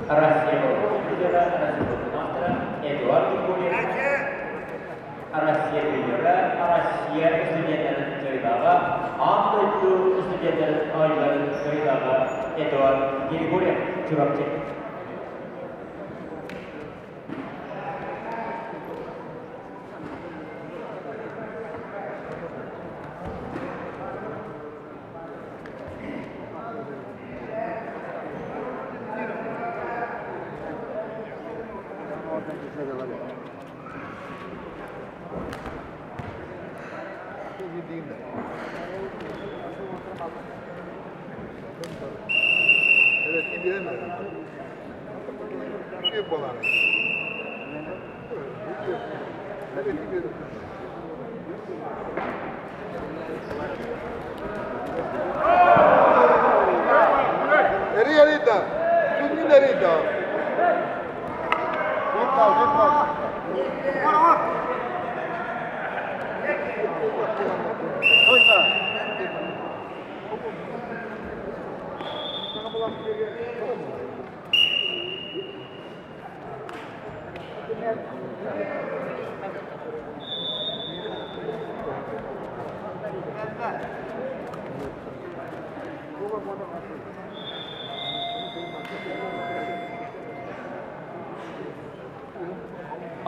Россия призера, Россия мастера Эдуард Григорьев, Россия призера, Россия студенттарын кыайыылааҕа, аан дойду студенттарын оонньууларын кыайыылааҕа Эдуард Григорьев, Чурапчы. Эрий-эрий да, сүнньүн эрий да.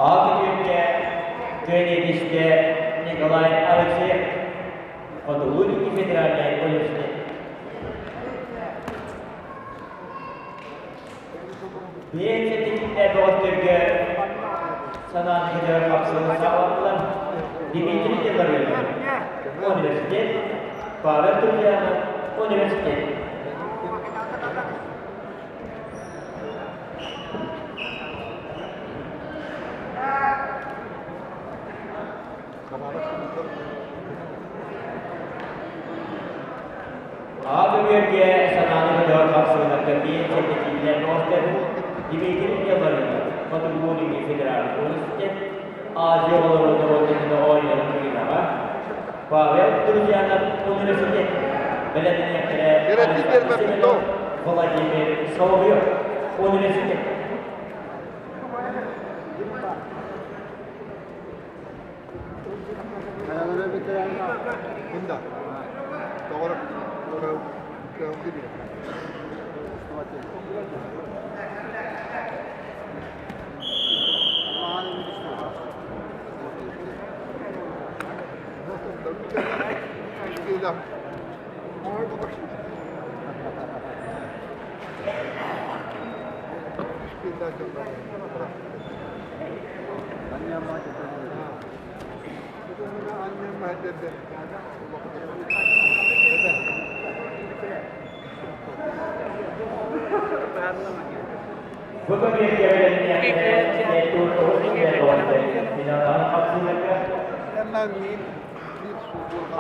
Аҕа күнүскэ Николай Алексеев Хотугу-Илиҥҥи федеральнай университет. Биэнсийэтин бөҕөттөргө санаан кэтэр хапсыгын саҕалаатылар. Дмитрий Илларионов, университет, Павел Друзьянов, университет. Аҕа көбүөргэ санааны көтөҕөр хапсыһыыларга биир чэпчэтиилэр бөҕөстөр Дмитрий Илларионов, Хотугу-Илиҥҥи федеральнай университет, Азия оҕолорун норуоттарын оонньууларын кыайыылааҕа, Павел Друзьянов университет бэлэмнэниэхтэрэ Александр Семенов, Владимир Соловьев университет. Бу көбүөргэ бэлэмнэниэхтэрэ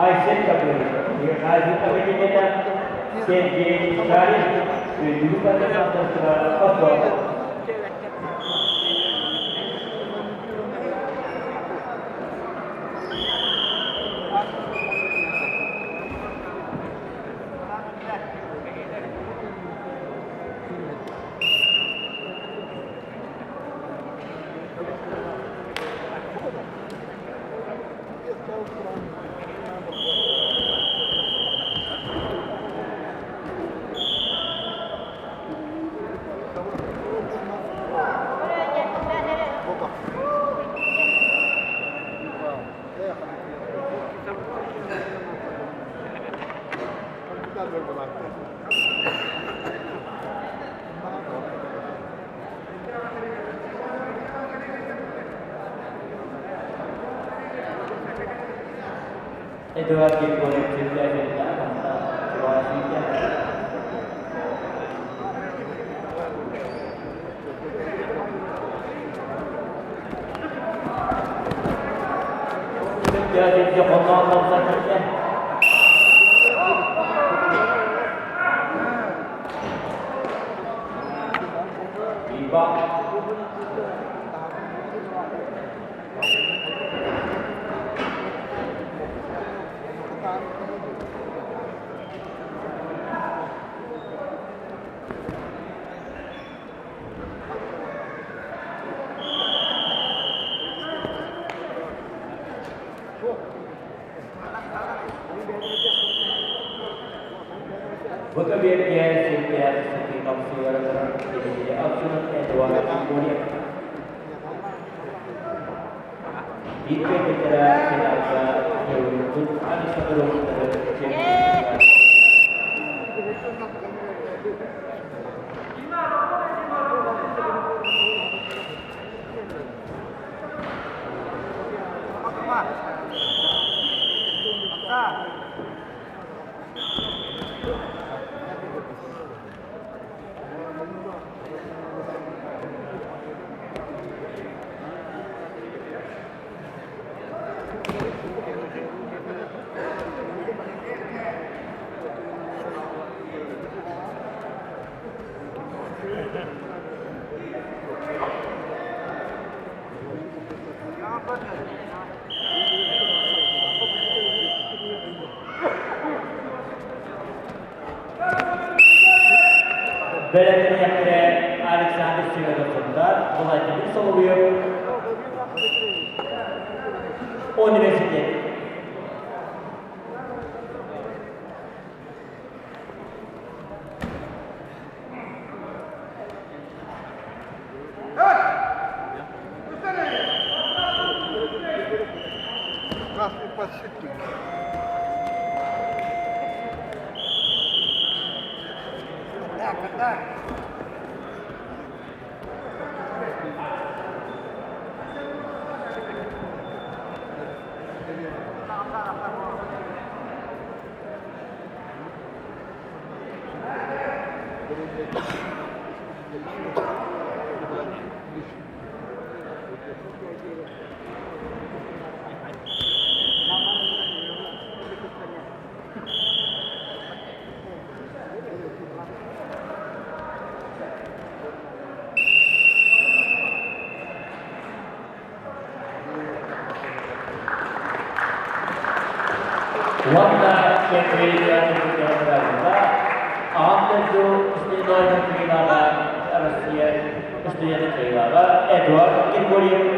Айсен Гаврилович, Михаил Кабинета, Сергей Шарин, Үрдүкү Патриотического оскуола. Эдуард Григорьев Бу көбүөргэ сүрдээх сытыы хапсыылара турар Дмитрий Овчинов Эдуард Григорьев. Биир кэлбиттэрэ финалга Георгий Александровтары чемпионатыгар. Бэлэмнэниэхтэрэ Александр Семенов-Сунтаар, Владимир Соловьев, Университет. Красный подшипник. Так, так. Уонна кэккэлээх Аҕам дойду студеннарын кыайыылааҕа, Россия студенын кыайыылааҕа Эдуард Григорьев.